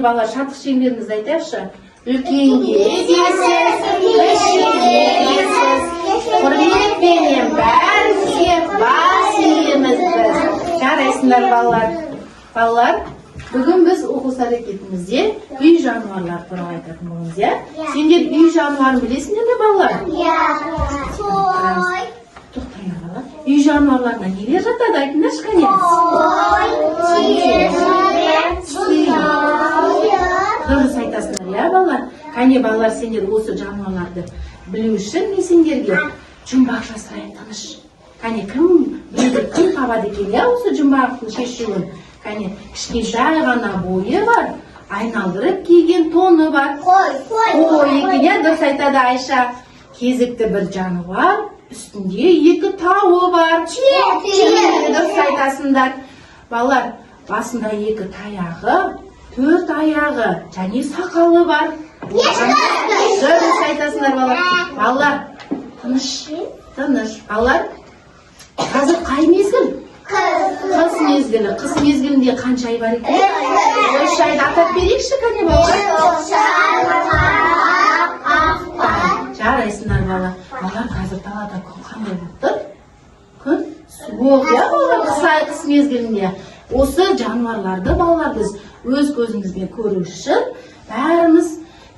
Балалар, шаттық шеңберімізді айтайықшы. Үлкенге десіз, кішіге десіз, құрметпенен бәріңізге бас иеміз біз. Жарайсыңдар, балалар. Балалар, бүгін біз оқу іс әрекетімізде үй жануарлары туралы айтатын боламыз, иә? Сендер үй жануарын білесіңдер ме, балалар? Иә. Қой. Тоқтаңдар, балалар. Үй жануарларына нелер жатады, айтыңдаршы, кәне. Қой, түйе, сиыр. Дұрыс айтасыңдар, иә, балалар. Кәне, балалар, сендер осы жануарларды білу үшін мен сендерге жұмбақ жасайын. Тыныш. Кәне, кім біледі, кім табады екен, иә, осы жұмбақтың шешуін? Кәне, кішкентай ғана бойы бар, айналдырып киген тоны бар. Қой, қой. Қой екен, иә, дұрыс айтады Айша. Кезікті бір жануар, үстінде екі тауы бар. Түйе. Түйе, дұрыс айтасыңдар. Балалар, басында екі таяғы, төрт аяғы және сақалы бар. Дұрыс айтасыңдар, балалар. Балалар, тыныш, тыныш. Балалар, қазір қай мезгіл? Қыс мезгілі. Қыс мезгілінде қанша ай бар екен? 3 айды атап берейікші, кәне, балалар. Жарайсыңдар, бала. Балалар, қазір далада күн қандай болып тұр? Күн суық, иә, балалар. Қыс ай, қыс мезгілінде осы жануарларды, балалар, біз өз көзімізбен көру үшін бәріміз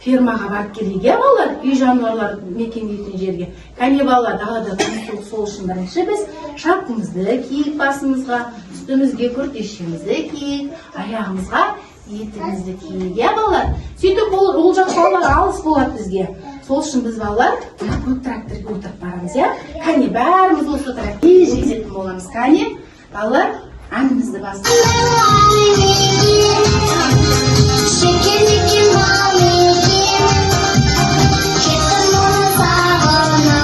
фермаға барып келейік, иә, балалар, үй жануарлар мекендейтін жерге. Кәне, балалар, далада күн суық, сол үшін бірінші біз шапкамызды киіп, басымызға, үстімізге күртешемізді киіп, аяғымызға етігімізді киейік, иә, балалар. Сөйтіп ол жақ, балалар, алыс болады бізге. Сол үшін біз, балалар, мына көк тракторға отырып барамыз, иә. Кәне, бәріміз осы тракторге жететін боламыз. Кәне, балалар, әнімізді бастайық. Шекер екен, бал екен, кеттім оны сағынып,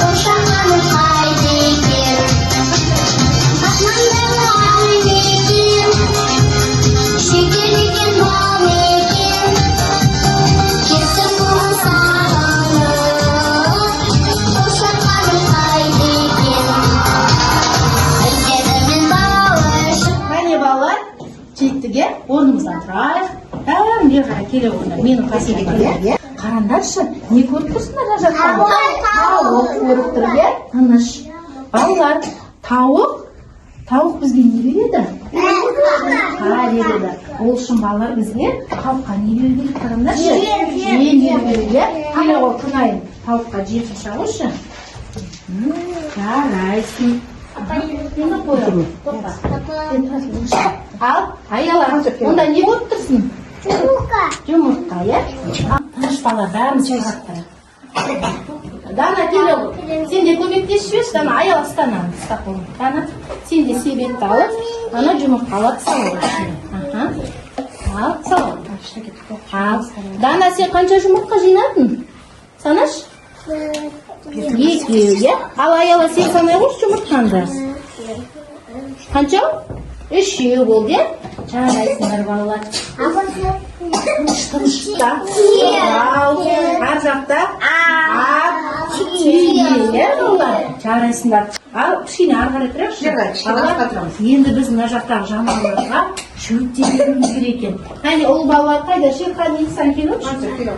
ошаққаным қайда екен? Мынандай екен, шекер екен, бал екен, кеттім оны сағынып, ошаққаным қайда екен? Іздедім мен бал үшін. Кәне, балалар, жеттік, иә? Орнымыздан тұрайық. Бәрін бері қарай келе қойыңдар, менің қасыма келе, иә. Қараңдаршы, не көріп тұрсыңдар мына жақта? Тауық көріп тұр, иә. Тыныш, балалар. Тауық, тауық бізге не береді? Жұмыртқа береді. Ол үшін, балалар, бізге тауыққа не беру керек, қараңдаршы? Жем. Жем беру керек, иә. Келе ғой, тыңайын, тауыққа жем шаша қойшы. Жарайсың. Енді қоямын, тоқта. Ал, Аяла, онда не көріп тұрсың? Жұмыртқа. Жұмыртқа, иә. Ал, тыныш, балалар, бәріміз қарап тұрайық. Дана, келе ғой, сен де көмектесіп жіберші. Дана, Аяла, ұста мынаны, ұста қолын. Дана, сен де себетті алып, ана жұмыртқаларды сал ішіне. Аха, ал, сал. Ал, Дана, сен қанша жұмыртқа жинадың, санашы. Екеу, иә. Ал, Аяла, сен санай қойшы жұмыртқаңды. Қанша? Үшеу болды, иә. Жарайсыңдар, балалар. Тыныш, тыныш та. Ал, ар жақта ат, түйе, иә, балалар. Жарайсыңдар. Ал, кішкене ары қарай тұрайықшы. Бері қарай, кішкене Балалар, артқа тұрамыз. Енді біз мына жақтағы жануарларға шөптен беруіміз керек екен. Кәне, ұл балалар қайда? Шерхан, Ихсан, келіңізші.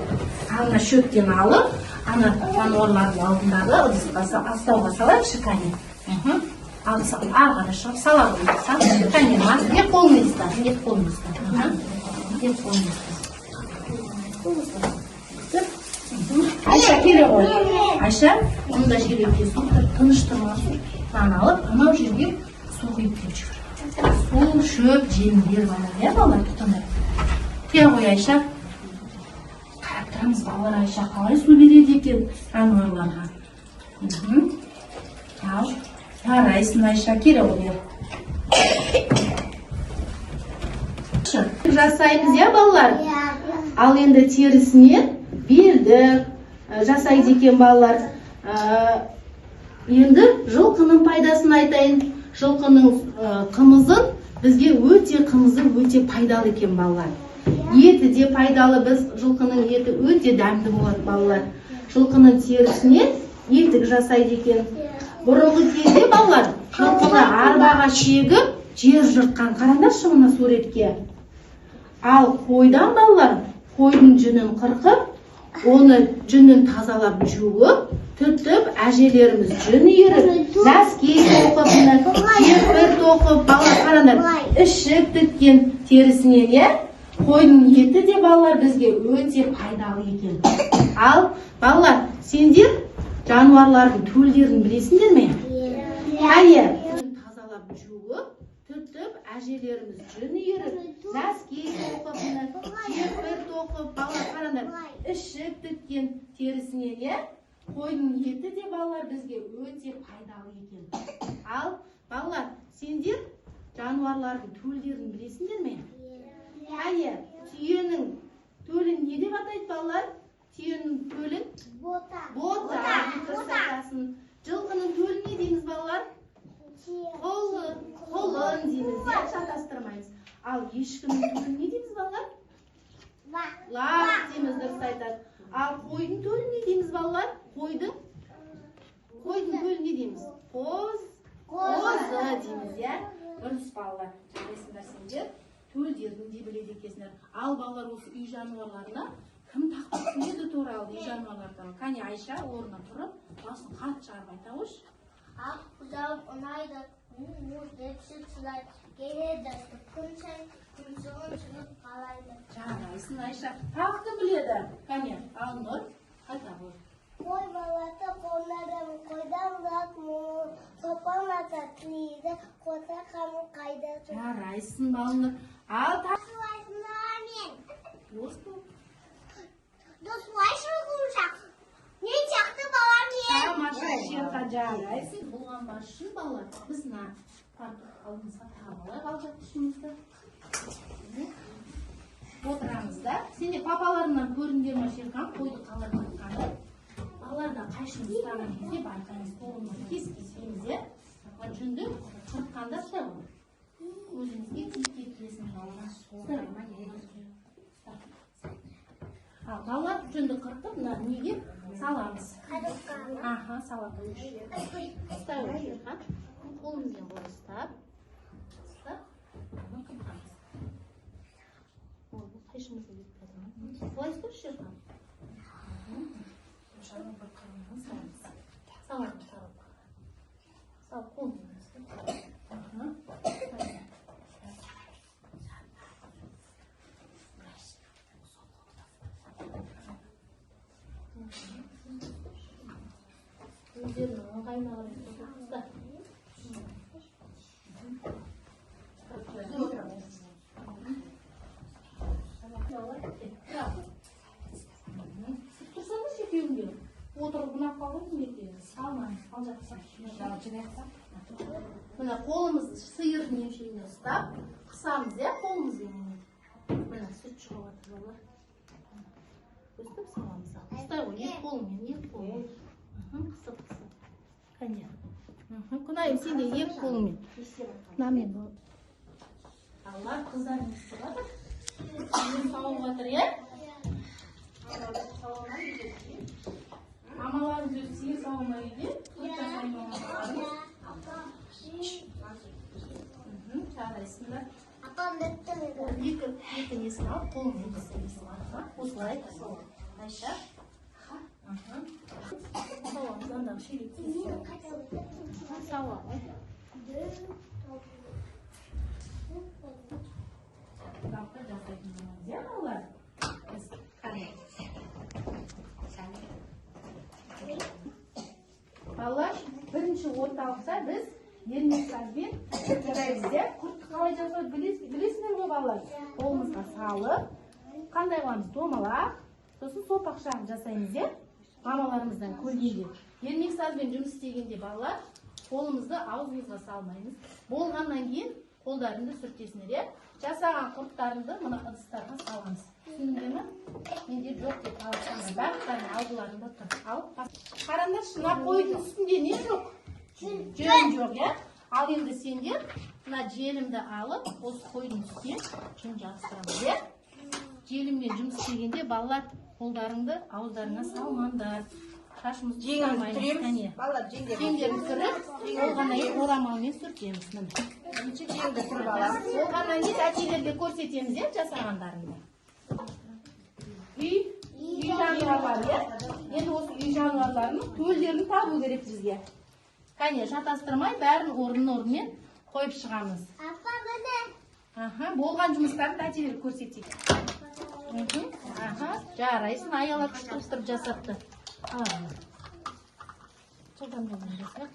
Ал, мына шөптен алып, ана жануарлардың алдындағы ыдысқа, астауға салайықшы, кәне. Ал, ары қарай шығып сала ғой. Сал. Кәне, екі қолыңмен ұста, екі қолыңмен ұста. Аха. Екі қолыңмен ұста. Тұр. Айша, келе ғой. Айша, мында жерге су тұр, тыныш тұрмасын. Мынаны алып, анау жерге су құйып келіп жүгір. Су, шөп, жемдер бар, иә, балалар, тұтындар. Келе ғой, Айша. Қарап тұрамыз, балалар, Айша қалай су береді екен жануарларға. Ал, жарайсың, Айша, келе ғой бері. Жасаймыз, иә, балалар? Ал енді терісінен белдік жасайды екен, балалар. Енді жылқының пайдасын айтайын. Жылқының қымызын бізге өте, қымызы өте пайдалы екен, балалар. Еті де пайдалы, біз жылқының еті өте дәмді болады, балалар. Жылқының терісінен етік жасайды екен. Бұрынғы кезде, балалар, жылқыны арбаға жегіп жер жыртқан. Қараңдаршы мына суретке. Ал қойдан, балалар, қойдың жүнін қырқып, оны жүнін тазалап, жуып, түтіп, әжелеріміз жүн иіріп, нәски тоқып, мына жемпір тоқып, балалар, қараңдар, ішік тіккен терісінен, иә. Қойдың еті де, балалар, бізге өте пайдалы екен. Ал, балалар, сендер жануарлардың төлдерін білесіңдер ме? Әне, тазалап, жуып, түтіп, әжелеріміз жүн иіріп, нәски тоқып, мына жемпір тоқып, балалар, қараңдар, ішік тіккен терісінен, иә. Қойдың еті де, балалар, бізге өте пайдалы екен. Ал, балалар, сендер жануарлардың төлдерін білесіңдер ме? Әне, түйенің төлін не деп атайды, балалар? Түйенің төлін? Бота. Бота деп дұрыс айтасың. Жылқының төлін не дейміз, балалар? Құлын, құлын дейміз, иә, шатастырмаймыз. Ал ешкінің төлін не дейміз, балалар? Лақ дейміз, дұрыс айтады. Ал қойдың төлін не дейміз, балалар? Қойдың төлін не дейміз? Қозы дейміз, иә. Дұрыс, балалар, жарайсыңдар, сендер төлдерін де біледі екенсіңдер. Ал, балалар, осы үй жануарларына кім тақпақ біледі туралы, үй жануарлары туралы? Кәне, Айша, орнынан тұрып, дауысын қатты шығарып айта қойшы. Ақ бұзау ұнайды, му деп сүт сылайды, келеді күн сайын, тұмсығын сұғып қалайды. Жарайсың, Айша. Тағы кім біледі? Кәне, Алнұр, айта ғой. Қой баласы қонады, қойдан лақ мол, шопан ата тілейді, қоса қамын қайда. Жарайсың, Балнұр. Ал Мен. Дос бол. Досылайшы құлшақ. Мен сияқты балам ем. Тамаша, Шерхан, жарайсың. Болған үшін, балалар, біз мына фартук алдымызға тағып алайық, алжапқышымызды. Отырамыз да. Сендер папаларыңнан көрдіңдер ма, Шерхан, қойды қалай қырыққанын? Балалар да қайшыны ұстаған кезде байқаймыз, қолымызды кес кеспейміз, иә. Мына жүнді қырыққанда ұстай ғой. Өзіңізге тиіп кетесің, балалар. Ұстай. Ал, балалар, жүнді қырқып, мына неге саламыз? Аха, сала қойшы. Ұстай ғой, Шерхан. Қолымызбен былай ұстап, ұстап, оны қырқамыз. Ой, бұл қайшымызды кетіп жатыр. Былай ұсташы, Шерхан. Бір қырынан саламыз. Саламыз, салып. Салып, қолыңмен ұстап. Аха. Өздерінің ыңғайына қарай ұста. Тұрсаңдаршы екеуің де. Отырып ұнап қалған екеуің. Салмаңыз, ал жақсы. Мына қолымыз сиырдың емшегіне ұстап, қысамыз, иә, қолымызбен. Міне, сүт шығып жатыр, балалар. Өстіп саламыз. Ұстай ғой, екі қолыңмен, екі қолыңмен. Қысып, қысып. Кәне. Күнайым, сен де екі қолыңмен. Мынамен бол. Балалар, қыздар не істеп жатыр? Сиыр сауып жатыр, иә? Мамаларыңыз өзі сиыр сауа ма үйде? Төрт жасар мамаларыңыз. Жарайсыңдар. Апам бітті. Екі несін алып, қолыңмен қысып, осылай. Айша. Сауамыз, андағы шелекті сауамыз. Қырқы жасайтын боламыз, иә, балалар? Біз қане. Балалар, бірінші орталықта біз ермексазбен жасаймыз, иә. Құртты қалай жасауды білесіңдер ғой, балалар? Қолымызға салып, қандай қыламыз? Домалақ, сосын сопақша жасаймыз, иә? Мамаларымыздан көргенде. Ермексазбен жұмыс істегенде, балалар, қолымызды аузымызға салмаймыз. Болғаннан кейін қолдарыңды сүртесіңдер, иә? Жасаған құрттарыңды мына ыдыстарға саламыз. Түсіндіңдер ме? Менде жоқ деп алсаңдар, барлықтарының алдыларында тұр. Ал, қараңдаршы, мына қойдың үстінде не жоқ? Жүн жоқ, иә? Ал енді сендер мына желімді алып, осы қойдың үстіне жүн жабыстырамыз, иә? Желіммен жұмыс істегенде, балалар, қолдарыңды ауыздарыңа салмаңдар. Шашымызды Жеңімізді ұстамаймыз. түреміз. Кәне. Балалар, жеңдерін Жеңдерін түріп, болғаннан кейін орамалмен сүртеміз. Міне. Бірінші жеңді түріп аламыз. Болғаннан кейін тәтелерге көрсетеміз, иә, жасағандарыңды. Үй жануарлары, иә. Енді осы үй жануарларының төлдерін табу керек бізге. Кәне, шатастырмай бәрін орын орнымен қойып шығамыз. Апа, міне. Аха, болған жұмыстарын тәтелер көрсетейік. Аха, жарайсың, Аяла күшті қыстырып жасапты. Ал, жылдам жылдам жасайық.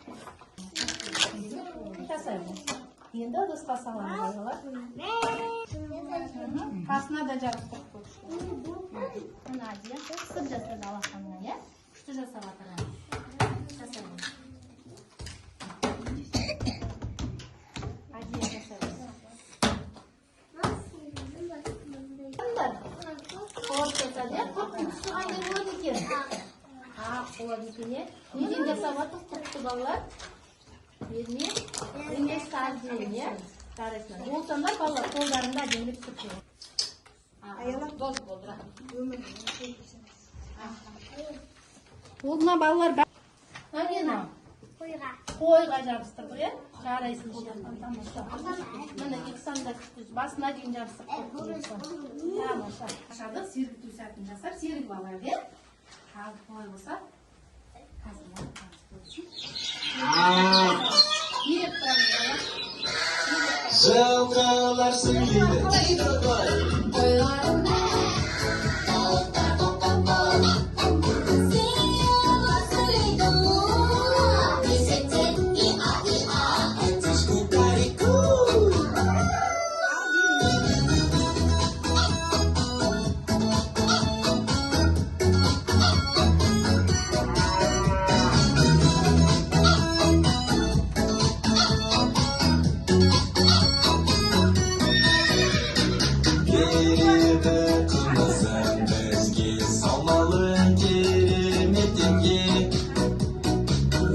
Жасаймыз. Енді ыдысқа саламыз, Аяла. Қасына да жабыстырып қойдық. Мына Азия қысып жасады алақанына, иә? Күшті жасап жатыр. Жасаймыз. Азия жасаймыз. Құрт жасады, иә? Құрттың түсі қандай болады екен? Ақ болады екен, иә? Неден жасап жатыр құртты балалар? Ерме? Емес, сардин, иә? Жарайсыңдар. Болсаңдар, балалар, қолдарыңды әдемілеп сүртіп. Аяла. Болды, болды, болды ма, балалар? Мынау не мынау? Қойға. Қойға жабыстырдық, иә? Жарайсың, Шерхан, тамаша. Міне, Ихсан да күшті, басына дейін жабыстырып қойды Ихсан. Тамаша. Шадық сергіту сәтін жасап, серігіп алайық, иә? Ал солай болса, қазір билеп тұрамыз, балалар. Жылқылар сөйлейді дейді ғой. Қойларым тауықтар тоқ-тоқ, сиырлар сөйлейді му, есектер и-а, и-а. Айтшы кукареку. Ал, билейміз. Береді қымызын бізге саумалы керемет емге.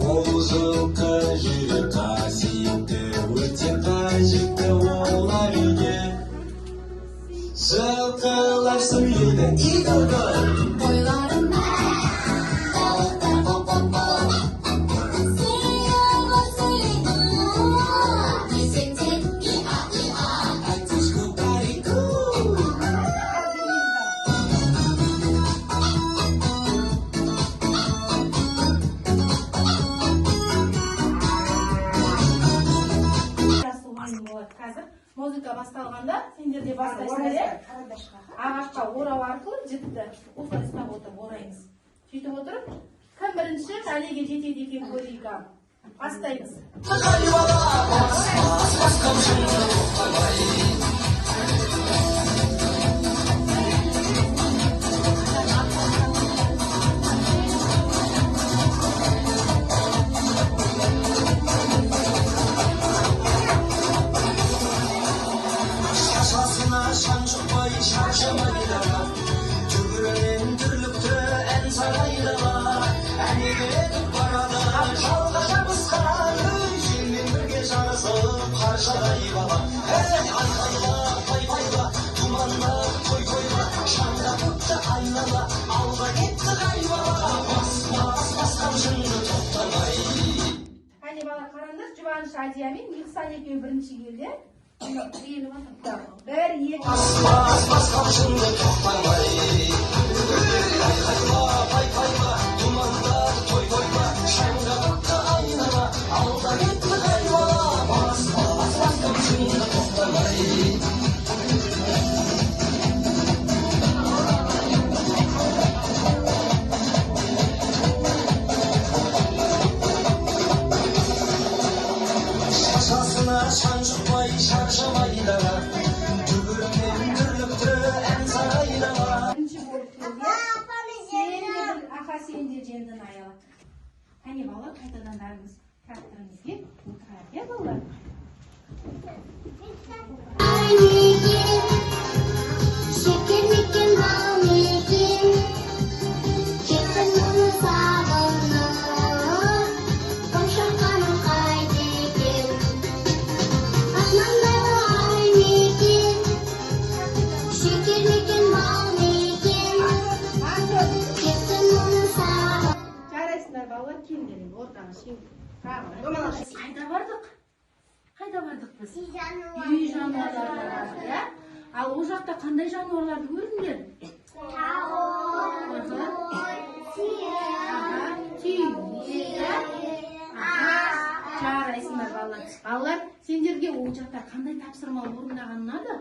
Ол жылқы жүйрік, қасиетті, өте қажетті олар үйге. Жылқылар сөйлейді игі. Қойларым тауықтар қоқ-қоқ, сиырлар сөйлейді му, есектер и-а, и-а. Айтшы кукареку. Ал, билейміз, ал. Жақсы ойын болады қазір. Музыка басталғанда сендер де бастайсыңдар, иә? Карандашқа. Ағашқа орау арқылы жіпті осылай ұстап отырып ораймыз. Сөйтіп отырып, кім бірінші кәлеге жетеді екен көрейік, ал. Бастаймыз. Бас, бас, бас қамшыны тоқтамай. Шашасына шаң жұқпай шаршамай дала, түбірінен дүрлікті ән сарай дала. Әне кетіп барады жалға жабысқан, ей, желмен бірге жарысып қаршадай бала. Ей, айқайла, пай-пайла, думандап той тойла, шаңға көкті айнала, алға кетті қай бала. Бас, бас, бас қамшыңды тоқтамай. Кәне, бала, қараңдар, Жұбаныш, Азия мен Ихсан екеуі бірінші келді. Бір, екі. Бас, бас, бас қамшыңды тоқтамай. Ей, айқайла, пай-пайла, думандап той тойла, шаңға көкті айнала, алға кетті қай бала. Бас, бас, бас қамшыңды тоқтамай. Шашасына шаң жұқпай шаршамай дала, түбірінен дүрлікті ән сарай дала. Бірінші болып келді. Апа, мен Сен де жеңдім. аха, сен де жеңдің, Аяла. Кәне, балалар, қайтадан бәріміз тракторымызге отырайық, иә, балалар? Ай мекен, шекер мекен, бал мекен, кеттім мұны сағынып, қошақаным қайда екен? Армандағы ай мекен, шекер мекен, бал мекен, кеттім мұны сағынып. Енді ортаға шең. Қайда бардық? Қайда бардық біз? Үй жануарларына бардық, иә? Ал ол жақта қандай жануарларды көрдіңдер? Тауық, сиыр, Түйе, иә? Жарайсыңдар, балалар. Балалар, сендерге ол жақта қандай тапсырма орындаған ұнады?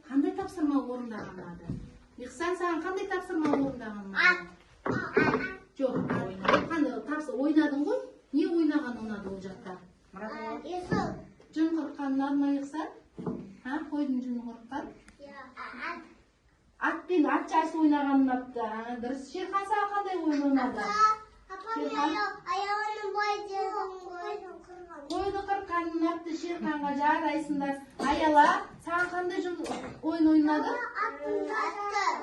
Қандай тапсырма орындаған ұнады? Ихсан, саған қандай тапсырма орындаған ұнады? Жоқ, қандай ойнадың ғой? Не ойнаған ұнады ол жақта? Есіл. Жүн қырыққан ұнады ма, Ихсан? А, қойдың жүнін қырыққан? Атпен ат жарысы ойнаған ұнапты. А, дұрыс. Шерхан, саған қандай ойын ұнады? Апа, мен аяғының бой дедім ғой. Қойды қырыққан ұнапты Шерханға. Жарайсыңдар. Аяла, саған қандай ойын ойнады?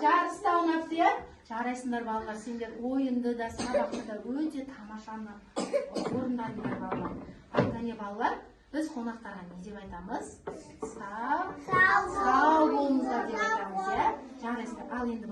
Жарыста ұнапты, иә? Жарайсыңдар, балалар. Сендер ойынды да, сабақты да өте тамаша орындадыңдар, балалар. Ал кәне, балалар, біз қонақтарға не деп айтамыз? Сау, сау болыңыздар деп айтамыз, иә? Жарайсыңдар. Ал енді